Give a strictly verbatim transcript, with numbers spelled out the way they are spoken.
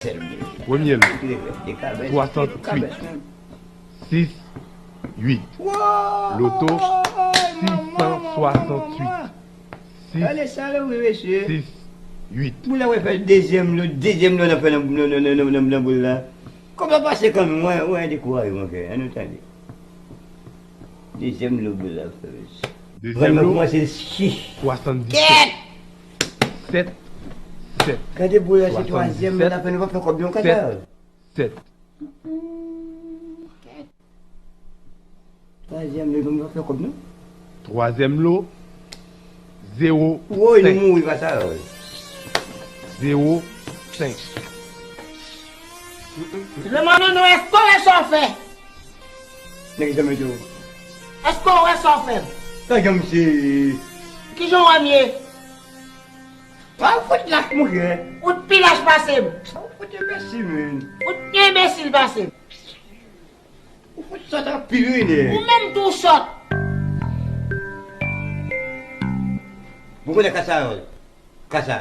Premye lo, swasanntuit, sis, uit. Loto, sis san swasanntuit. Sis, sis, uit. Boul la wè fè dezyèm lo, dezyèm lo nan fè nan, nan, nan, nan, nan, nan boul la. Kòb la pase kanmenm, wè, wè, dekouraje, mon kè. Ann nou tande. Dezyèm lo boul la fè, mesye. Dezyèm lo, kòmanse sis. Swasanndisèt. Sèt, sèt. Gade boul la, se twazyèm lo la fè, nou pa fè kòb non, kaka. Sèt. Twazyèm lo, nou pa fè kòb non. Twazyèm lo, zewo senk. Woy, nou mouri pa sa, woy. Zewo senk. Lemannono, èske w wè sa w fè? Nèg janm ede w. Èske w wè sa w fè? Sa janm se. Kijan w wè m ye? Pa fout lach, monchè. Ou t pi lach pase m. Sa w fout enbesil, menn. Ou t pi enbesil pase m. Ou fout sòt anpil, wi, nèg. Ou menm tou w sòt. Bon, konnen kasa, kasa.